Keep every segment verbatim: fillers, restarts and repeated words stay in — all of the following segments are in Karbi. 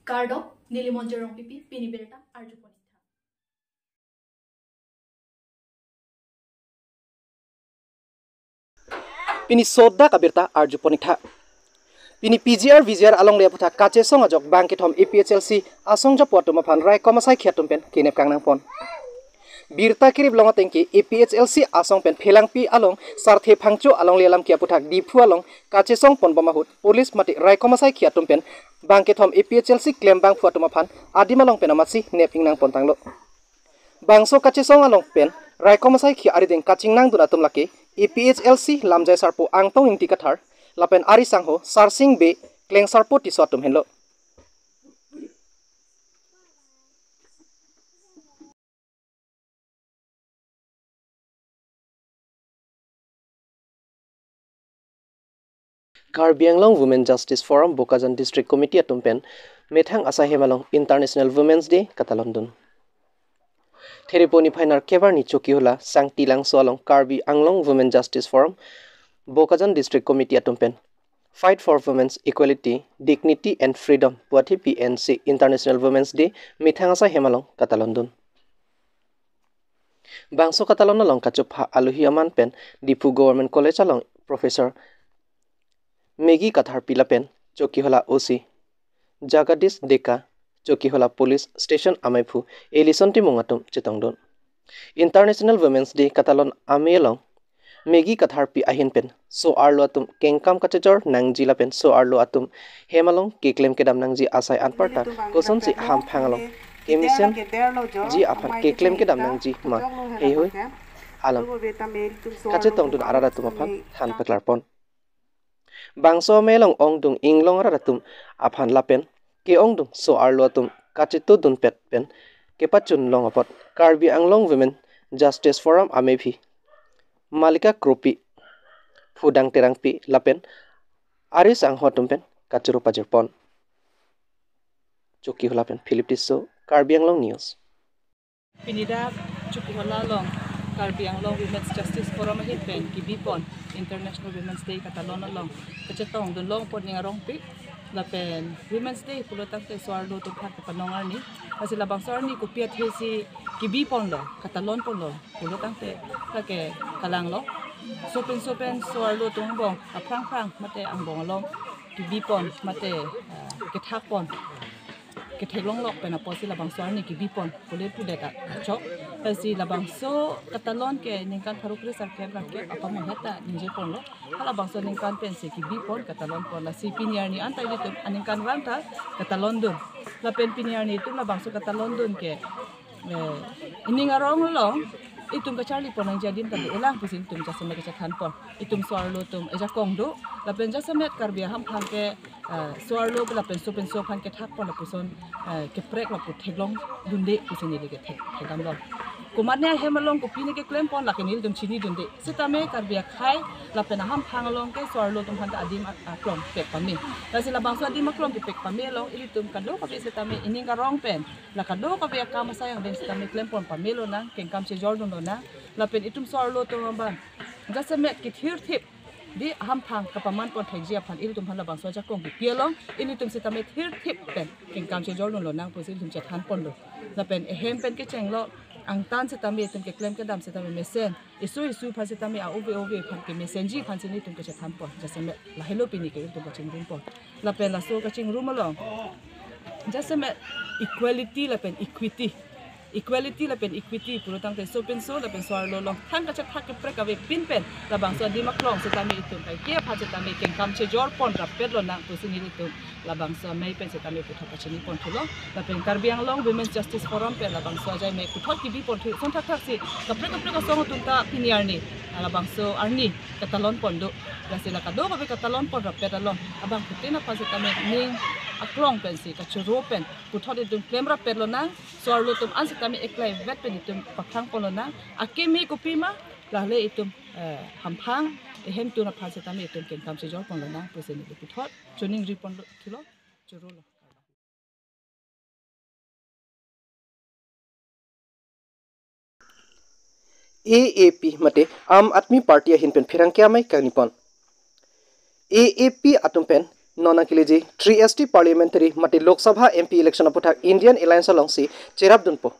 Kardom, neli Monjir Rongpipi, pini birta arjupon iktha. Pini sodak abirta arjupon iktha. Pini P G R V G R alongle aphuthak kachesong ajok bangkethom A P H L C asong japo atum aphan raikom asaikhi atum pen kenep kangnangpon. Birta kerip long ateng ke A P H L C asong pen Phelangpi along Sarthe Phangcho alongle alam ke aphuthak Diphu along kachesong ponbom ahut police mate raikom asaikhi atum pen bangkethom A P H L C klembangphu atum aphan adim along pen amatsi nep ingnangpon tanglo. Bangso kachesong along pen raikom asaikhi arideng kachingnangdun atum lake A P H L C lamjai sarpo Angtong Ingti Kathar lapen ari sangho Sarsing Bey, kleng sarpo Tisso atum henlo. Karbi Anglong Women Justice Forum Bokajan District Committee atum pen methang asai hem along International Women's Day katalondun. Theripo niphai nar kebarni Chokihola Sangti Langso along Karbi Anglong Women Justice Forum Bokajan District Committee atum pen Fight for Women's Equality, Dignity and Freedom pu athe P N C International Women's Day methang asai hem along katalondun. Bangso katalon along kachopha alohi aman pen Diphu Government College along Professor Maggie Katharpi lapen Chokihola O C Jagadish Deka, Chokihola Police Station amaiphu Ellison Timung atum chetongdun. International Women's Day katalon amei along Maggie Katharpi ahin pen so-arlo atum kengkam kachejor nangji lapen so-arlo atum hem along keklem kedam nangji asai anparta kosonsi hamphang along kemesenji aphan keklem kedam nangji ma heihui alam kachetongdun arat atum aphan than paklarpon. Bangso amei along ongdung inglong arat atum aphan lapen ke-ongdung so-arlo atum kachetongdunpet pen kepachun long apot Karbi Anglong Women Justice Forum ameiphi Malika Kropi, Phudang Terangpi lapen ari sangho atum pen kachoro pajirpon. Chokihola pen Philip Tisso, Karbi Anglong News. Pini dak Chokihola along Karbi Anglong Women's Justice Forum ahin pen kebipon International Women's Day katalon along kachetongdun longpon ning arongpik lapen Women's Day pulo tangte so-arlo atum aphan kepanong arni. Lasi labangso arni kopi athesi kebiponlo, katalonponlo pulo tangte lake kalanglo. Sopinso pen so-arlo atum angbong aphrangphrang mate angbong along kebipon mate, ah, kethakpon, ketheklonglok pen apotsi labangso arni kebipon pule pudet achok. Lasi labangso katalon ke ningkan pharo kresirkep rangkep apam heta ningjeponlo. Halabangso aningkan pensi kebipon katalonpon, lasi pini arni anta ilitum aningkanrang ta katalondun. Lapen pini arni itum labangso katalondun ke, eh, ining arong along itum kacharlipon nangji adim ta do-olang pusi itum jasemet kachethanpon. Itum so-arlo atum ejakong do lapen jasemet Karbi ahamphang ke, eh, so-arlo lapen sopinso aphan kethakpon lapuson, eh, keprek lapu theklongdunde pusi neli kethek thekdamlo. Komatne ahem along kopine keklempon lake nelitum chinidunde. Sitame Karbi akhei lapen ahamphang along ke so-arlo atum aphan ta adim a-, aklong pek pame. Lasi labangso adim aklong kepek pame along ilitum kadokave sitame ining arong pen la kadokave akam asai angdeng sitame klempon pame lonang, kengkam chejordun lonang. Lapen itum so-arlo atum abang jasemet kethirthip di ahamphang kapamanpon thekji aphan ilitum aphan labangso ajakong kepi along ilitum sitame thirthip pen kengkam chejordun lonang pusi ilitum chethanponlo. Lapen ehem pen kechenglo, angtan sitame itum keklem kedam sitame mesen, isu isu aphan sitame a-ove ove aphan kemesenji aphansi nelitum kachethanpon. Jasemet lahelo pini ke ilitum kachingrumpon. Lapen laso kachingrum along jasemet equality lapen equity, equality lapen equity pulo tangte sopinso lapen so-arlo along thang kachethak keprek avepin pen labangso adim aklong sitame itum kaike aphan sitame kengkam chejorpon rappet lonang pusi nelitum labangso amei pen sitame puthot kachiniponthulo. Lapen Karbi Anglong Women's Justice Forum pen labangso ajai amei puthot kebiponthu. Son thakthaksi kaprek kaprek asong atum ta pini arni labangso arni katalonpon do. Lasi la kadokave katalonpon rappet along abangphutin aphan sitame ning aklong pensi kachoro pen puthot itum klem rappet lonang. So-arlo atum an sitame eklaivet pen itum paphrangpon lonang. Akimi kopima, lahele itum, eh, hamphang ehemtun aphan sitame itum kengkam chejorpon lonang pusi neli puthot choningriponlo thulo, chorolo. A A P mate Aam Aadmi Party ahin pen pherangke amei kangnipon. A A P atum pen Non nangkeleji three S T parliamentary mate Lok Sabha M P election aputhak Indian Alliance alongsi cherapdunpo.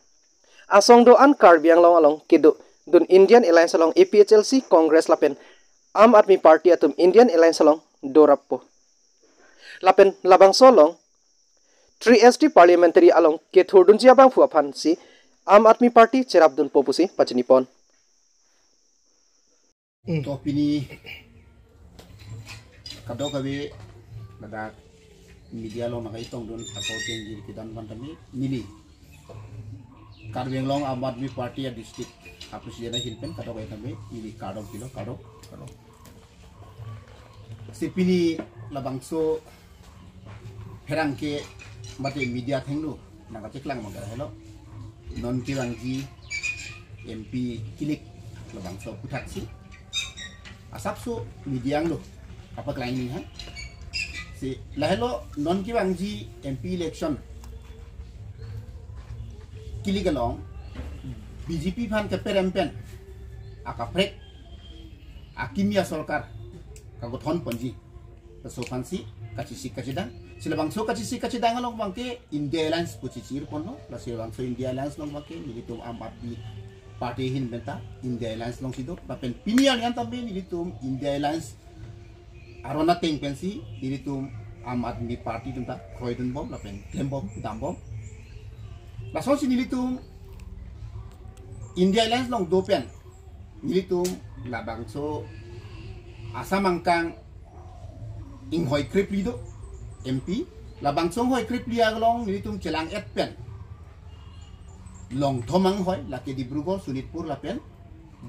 Asong do-an Karbi Anglong along kedodun Indian Alliance along A P H L C, Congress lapen Aam Aadmi Party atum Indian Alliance along dorappo. Lapen labangso along three S T parliamentary along kethurdunji abangphu aphansi Aam Aadmi Party cherapdunpo pusi pachinipon. To pini kadokave ladak media along nangketongdun ako tengjir kedan abang tame neli Karbi Anglong Aam Aadmi Party a-district a-president ahin pen kadokave tame neli kardom pilo, kardom, kardom. Si pini labangso pherangke mate media athengno nangkacheklang abang ke lahelo. Non kevangji M P kilik labangso aphuthaksi asapso media angno kapaklang neli ha. Si lahelo non kevangji M P election kilik along B J P aphan keperem pen akaprek akimi asorkar kagothon ponji. Laso aphansi kachesik kachedang. Si labangso kachesik kachedang along abang ke India Alliance pu chichirponlo. Lasi labangso India Alliance along abang ke nelitum Aam Aadmi Party ahin pen ta India Alliance alongsi do. Lapen pini arni an tame nelitum India Alliance aron ateng pensi nelitum Aam Aadmi Party atum ta kroidunbom lapen klembom dambom. Lasonsi nelitum India Alliance along do pen nelitum labangso Assam angkang inghoi krephli do M P. Labangso inghoi krephli along nelitum chelang-et pen longthom anghoi, lake Dibrugarh, Sonitpur lapen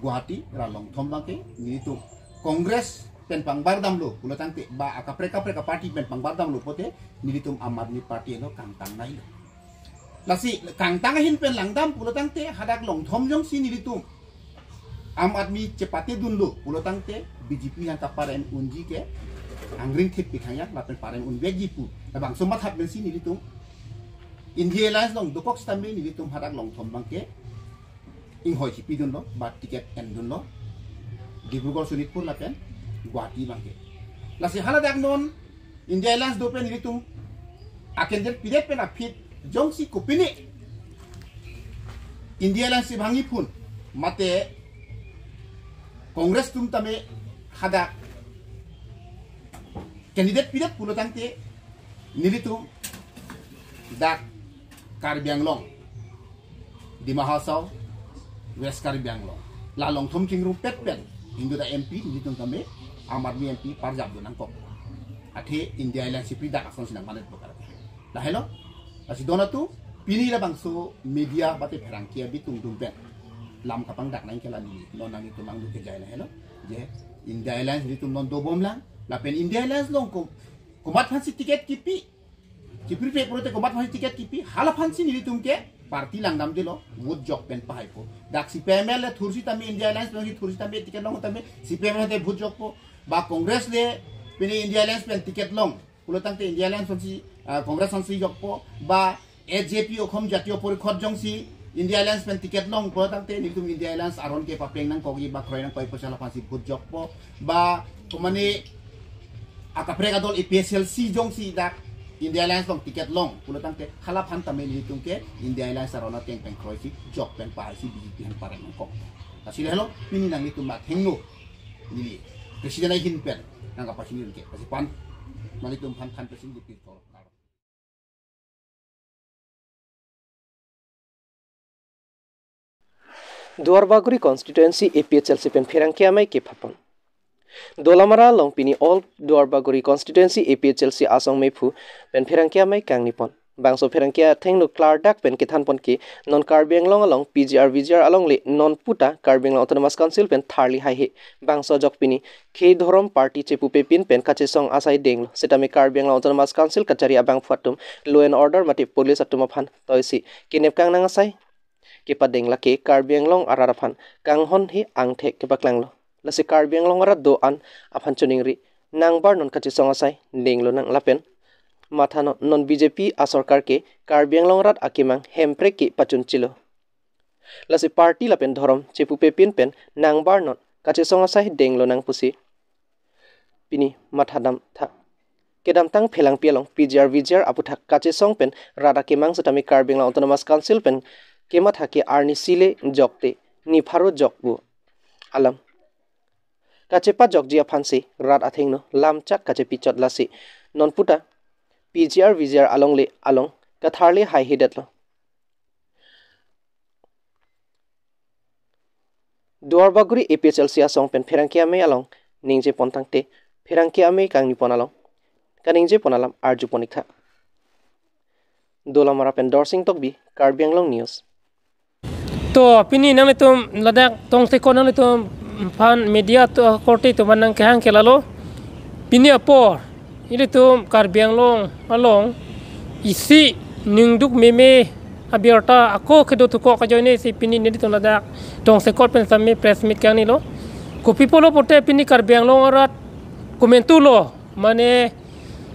Guwahati, ra longthom abang ke nelitum Congress pen pangbar damlo pulo tangte ba akaprek kaprek a-party pen pangbar damlo pote nelitum Aam Aadmi Party along kangtang nailo. Lasi kangtang ahin pen langdam pulo tangte hadak longthom jongsi nelitum Aam Aadmi chepatedunlo pulo tangte B J P aphan ta parem unji ke angring thip pikhang ya lapen parem unvekji pu labangso matha pensi nelitum India Alliance along dokok sitame nelitum hadak longthom abang ke inghoi chipidunlo ba ticket endunlo Dibrugarh, Sonitpur lapen Guwahati abang ke. Lasi haladak non India Alliance do pen nelitum a-candidate pidet pen aphi jongsi kopine India Alliance si bhangji phun mate Congress atum tame hadak candidate pidet pulo tangte nelitum dak Karbi Anglong, Dima Hasao, West Karbi Anglong, la longthom chingrumpet pen ingdo dak M P nelitum tame Aam Aadmi M P parjapdun nangkok. Athe India Alliance si pri dak asonsi nangmanetpo kar. Lahelo, lasi donatu pini labangso media mate pherangke abitungdung pen lam kapangdak nangji ke la neli non nanglitum angno kejai lahelo, je India Alliance nelitum non dobomlang lapen India Alliance along ko komat aphansi ticket kipi, kipi pe pulote komat aphansi ticket kipi, hala aphansi nelitum ke party langdamdelo, vote jok pen pahaipo. Dak C P I M L le thursi tame India Alliance alongsi thursi tame ticket long tame C P I M L te vote jokpo. Ba Congress le pini India Alliance pen ticket long pulo tangte India Alliance alongsi, ah, Congress alongsi jokpo. Ba A J P Asom Jatiya Porishad jongsi India Alliance pen ticket long pulo tangte nelitum India Alliance aron ke papleng nangkokji ba kroi nangkokji pu hala aphansi vote jokpo. Ba komane akaprek adol A P H L C jongsi dak India Alliance along ticket long pulo tangte hala aphan tame nelitum ke India Alliance aron ateng pen kroisi jok pen pahaisi B J P aphan parem nangkok. Lasi lahelo pini nanglitum athengno neli president ahin pen nangkapachinirke. Lasi pan nanglitum aphan than pachinirke. Duarbagori constituency A P H L C pen pherangke amei kephapon. Dolamara along pini all Duarbagori constituency A P H L C asong mephu pen pherangke amei kangnipon. Bangso pherangke athengno klardak pen kethanpon ke non Karbi Anglong along P G R V G R alongle non puta Karbi Anglong Autonomous Council pen tharli haihe. Bangso ajok pini khei dhorom party chepupepin pen kachesong asai denglo. Sitame Karbi Anglong Autonomous Council kachari abangphu atum law and order mate police atum aphan toisi kenep kangnang asai kepadeng lake Karbi Anglong arat aphan kanghon he angthek kepaklanglo. Lasi Karbi Anglong arat do-an aphan choningri nangbar non kachesong asai denglonang lapen matha non, non B J P asorkar ke Karbi Anglong arat akemang hemprek kepachunchilo. Lasi party lapen dhorom chepupepin pen nangbar non kachesong asai denglonang pusi pini mathadam tha. Kedamtang Phelangpi along P G R V G R aputhak kachesong pen rat akemang setame Karbi Anglong Autonomous Council pen kematha ke arnisi le jokte ni pharo jok pu alam kachepajokji aphansi rat athengno lamchak kachepichot lasi nonputa P G R V G R alongle along katharle haihedetlo. Duarbagori A P H L C asong pen pherangke amei along ningje pon tangte pherangke amei kangni pon along kaningje pon alam arju pon iktha. Dolamara pen Dorsing Tokbi, Karbi Anglong News. To pini nanglitum ladak tongsekot nanglitum aphan media akorte atum aphan nangkehang ke lalo. Pini apor ilitum Karbi Anglong along isi ningduk meme abirta ako kedo thukok ajoine si pini nelitum ladak tongsekot pen setame press meet kangnilo. Kopi pulo pote pini Karbi Anglong arat komantulo, mane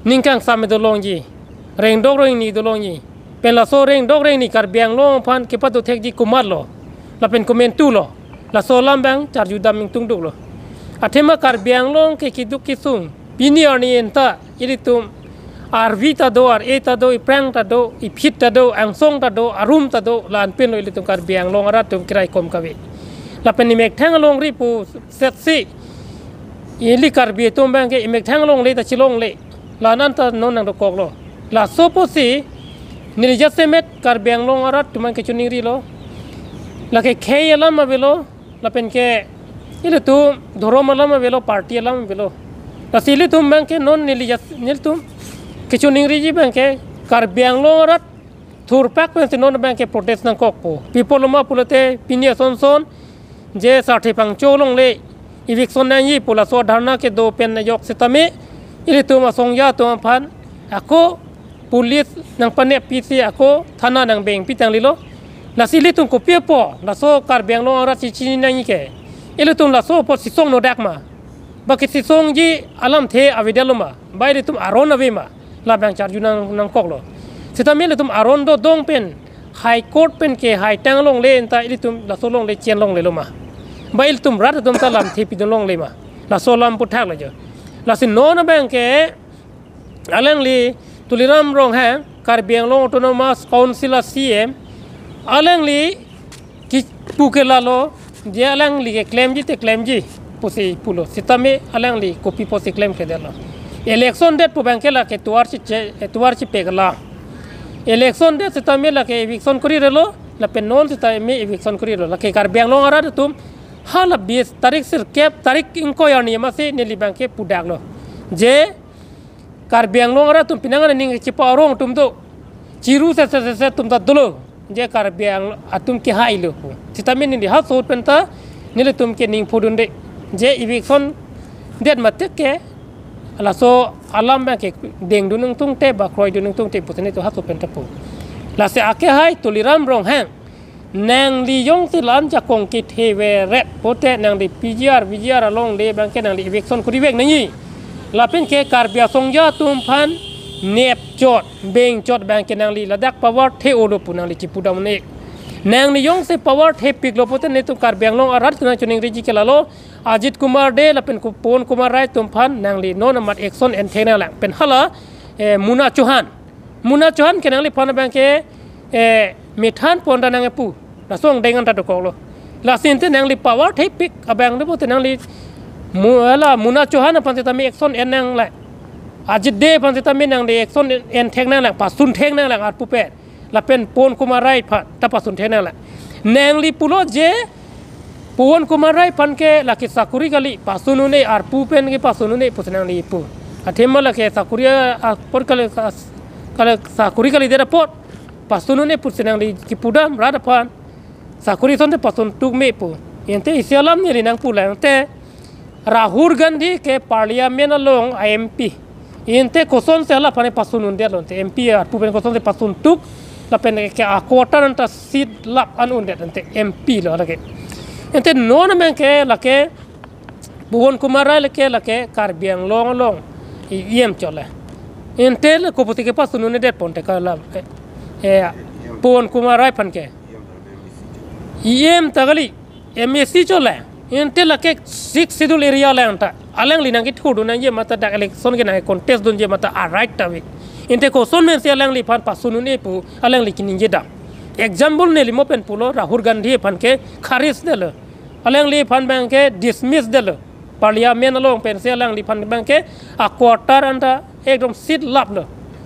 ning kangsam dolongji, rengdok rengni dolongji. Pen laso rengdok rengni Karbi Anglong aphan kepado thekji komatlo, lapen komantulo, laso alam abang charjudam ingtungduklo. Athema Karbi Anglong ke keduk kesung pini arni anta ilitum arvi ta do, ar-e ta do, iphrang ta do, iphit ta do, angsong ta do, arum ta do, la-an penlo ilitum Karbi Anglong arat atum keraikom kave. Lapen imethang alongri pusetsi ili Karbi atum abang ke imethang alongle ta chelongle, la-an anta non nangdokoklo. Laso apotsi neli jasemet Karbi Anglong arat atum aphan kechoningrilo. Lake khei alam avelo, lapen ke ilitum dhorom alam avelo, party alam avelo. Lasi ilitum abang ke non neli jas-, nelitum kechoningriji abang ke Karbi Anglong arat thurphak pensi non abang ke protest nangkokpo. Pi apotlo ma pulote pini asonson je Sarthe Phangcho alongle eviction nangji pu laso dharna kedo pen ajok setame ilitum asongja atum aphan ako police nangpaneppi si ako thana nangbengpi tanglilo. Lasi ilitum kopi apot laso Karbi Anglong arat chechini nangji ke, ilitum laso apot sisong nodak ma? Ba kesisongji alamthe avedetlo ma? Ba ilitum aron ave ma? Labang charju nang, nangkoklo. Setame ilitum aron dodong pen High Court pen kehaitang alongle anta ilitum laso alongle chenlonglelo ma? Ba ilitum rat atum ta lamthe pidun longle ma? Laso alam aphuthak lo jo. Lasi non abang ke alangli Tuliram Ronghang, Karbi Anglong Autonomous Council a-C E M, alangli kipu ke lalo, je alangli keklemji te klemji pusi pulo. Setame alangli kopi apotsi klemkledetlo? Election det pu abang ke lake tovar chiche, tovar chipek alam. Election det setame lake eviction kurirelo, lapen non setame eviction kurirelo. Lake Karbi Anglong arat atum hala bis tarik sirkep, tarik ingkoi arni amatsi neli abang ke pudaklo. Je Karbi Anglong arat atum penang an aning chipa arong atum do. Chiru se se se se atum ta dolo. Je Karbi Anglong atum kehailo pu. Setame neli ha ahut pen ta nelitum kening pudunde. Je eviction det mate ke laso alam abang ke dengdun ingtungte ba kroidun ingtungte pusi nelitum ha ahut pen ta pu. Lasi akehai Tuliram Ronghang, nangli jongsi la-an jakong ketheveret pote nangli P G R, V G R alongle abang ke nangli eviction kurivek nangji. Lapen ke Karbi asongja atum aphan nepchot, bengchot abang ke nangli ladak power the-olo pu nangli chipudam un-e. Nangli jongsi power thepiklo pote nelitum Karbi Anglong arat atum nangchoningriji ke lalo, Ajit Kumar Dey lapen Ku-, Pawan Kumar Rai atum aphan nangli non amat action enthek nanglang. Pen hala, eh, Muna Chauhan. Muna Chauhan ke nangliphan abang ke, eh, methan pon ta nangkepu. Laso angdeng an ta dokoklo. Lasi ante nangli power thepik abang do pote nangli mu-, hala Muna Chauhan aphan setame action en nanglang. Ajit Dey aphan setame nangli action en, enthek nanglang, pasunthek nanglang arpu pen. Lapen Pawan Kumar Rai aphan ta pasunthek nanglang. Nangli pulo je Pawan Kumar Rai aphan ke lake sakori kali, pasun un-e, arpu pen ke pasun un-e pusi nangli pu. Athema lake sakori a-, apor kali, kali sakori kalidet apot pasun un-e pusi nangli kipudam rat aphan. Sakori asonte pasun tuk me pu. Ante isi alam neli nangpulang te Rahul Gandhi ke Parliament along a-M P. Ante kosonsi hala aphan pasun undetlo ante M P arpu pen kosonsi pasun tuk lapen ke a-quarter anta seat lap an undet ante M P lo lake. Ante non abang ke lake Pawan Kumar Rai lake, lake Karbi Anglong along E M chot le. Ante le kopusi kepasun un'edet pon te ka la, eh, eh, Pawan Kumar Rai aphan ke. E M ta kali, M A C chot le. Ante lake Sixth Schedule area le anta. alangli nangkethurdun nangji mate dak election ke nangcontest dunji mate a-right ta ave. Ante koson pensi alangliphan pasun un-e pu alangli kaningje dam. Example neli mo pen pulo Rahul Gandhi aphan ke kharis detlo. Alangliphan abang ke dismiss detlo. Parliament along pensi alangliphan abang ke a-quarter anta ekdom seat laplo.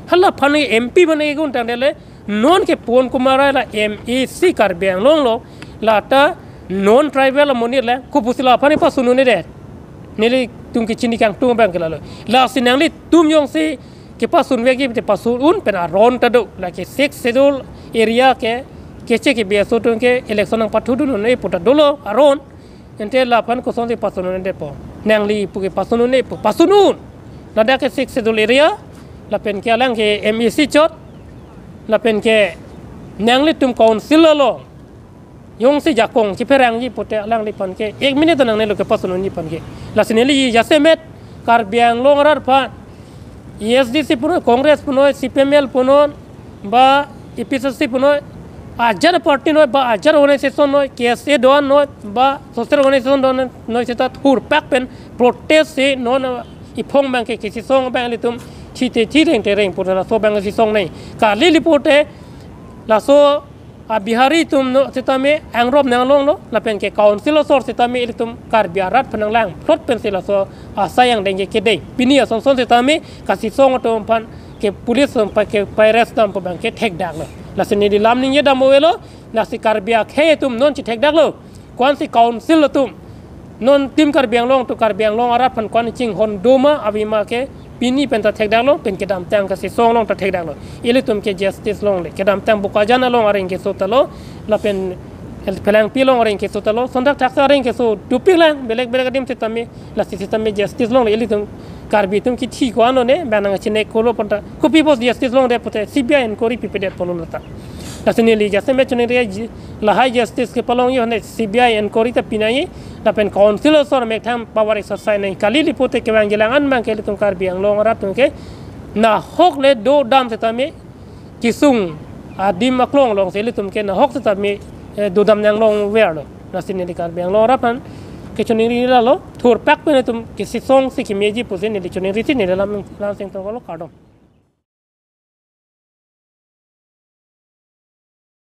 Halaphan ke M P aphan ke gun tang detlo. Non ke Pon Kumar Rai la M A C Karbi Anglong lo, lata non tribal amonit le, kopusi laphan pasun un-edet. Nelitum kechini kangtung abang ke lalo. Lasi nanglitum jongsi kepasun vekji te pasun un pen aron ta do. Lake Sixth Schedule area ke, keche ke B S O atum ke election nangpathurdun un-e pu ta dolo aron. Ante laphan kosonsi pasun un-edet po. Nangli pu ke pasun un-e pu. Pasun un. Ladak ke Sixth Schedule area. Lapen ke alang ke M A C chot. Lapen ke nanglitum council along jongsi jakong chipherangji pute alangliphan ke ek minute nangnelo kepasun unji aphan ke. Lasi neli jasemet Karbi Anglong arat aphan A S D C punoi, Congress punoi, C P M L punoi, ba A P H L C punoi, ajat party noi, ba ajat organization noi, K S A do-an noi, ba social organization do-an noi seta thurpak pen protest si non iphong abang ke kesisong abang ilitum thi te thi reng te reng pu laso abang kesisong nai. Kali li pute laso a-Bihari atum no sitame angrop nanglonglo, lapen ke council asor sitame ilitum Karbi arat aphan nanglang plot pensi laso asai angdeng ke kedeng. Pini asonson sitame kasisong atum aphan ke police atum aphan ke pa-arrest dam pu abang ke thekdaklo. Lasi neli lam ningje dam avelo, lasi Karbi akhei atum non chithekdaklo. Ko-ansi council atum non Team Karbi Anglong atum Karbi Anglong arat aphan ko-an chinghon doma avema ke pini pen ta thekdaklo, pen kedamtang kasisong along ta thekdaklo. Ilitum ke justice longle. Kedamtang Bokajan along areng keso ta lo, lapen Phelangpi along areng keso ta lo, sontak thaksa areng keso dopiklang, belek belek adim sitame, lasi sitame justice longle, ilitum Karbi atum kithi ko-an lone, bang nangchinek kolo pon ta, kopi apot justice longde pute, C B I inquiry pipedet pulo lata. Lasi neli jasemet choningri ji, lahai justice kepalongji aphan C B I inquiry ta pi nangji, lapen council asor methang power exercise nangji, kali li pute kevangjilang an abang ke ilitum Karbi Anglong arat atum ke nahok le dodam sitame kesung adim aklong alongsi ilitum ke nahok sitame, eh, dodam nanglongverlo. Lasi neli Karbi Anglong arat aphan kechoningri lalo, thurpak pen ilitum kesisong si kemeji pusi neli choningri si neli lam, lam sing tongkolo, kardom.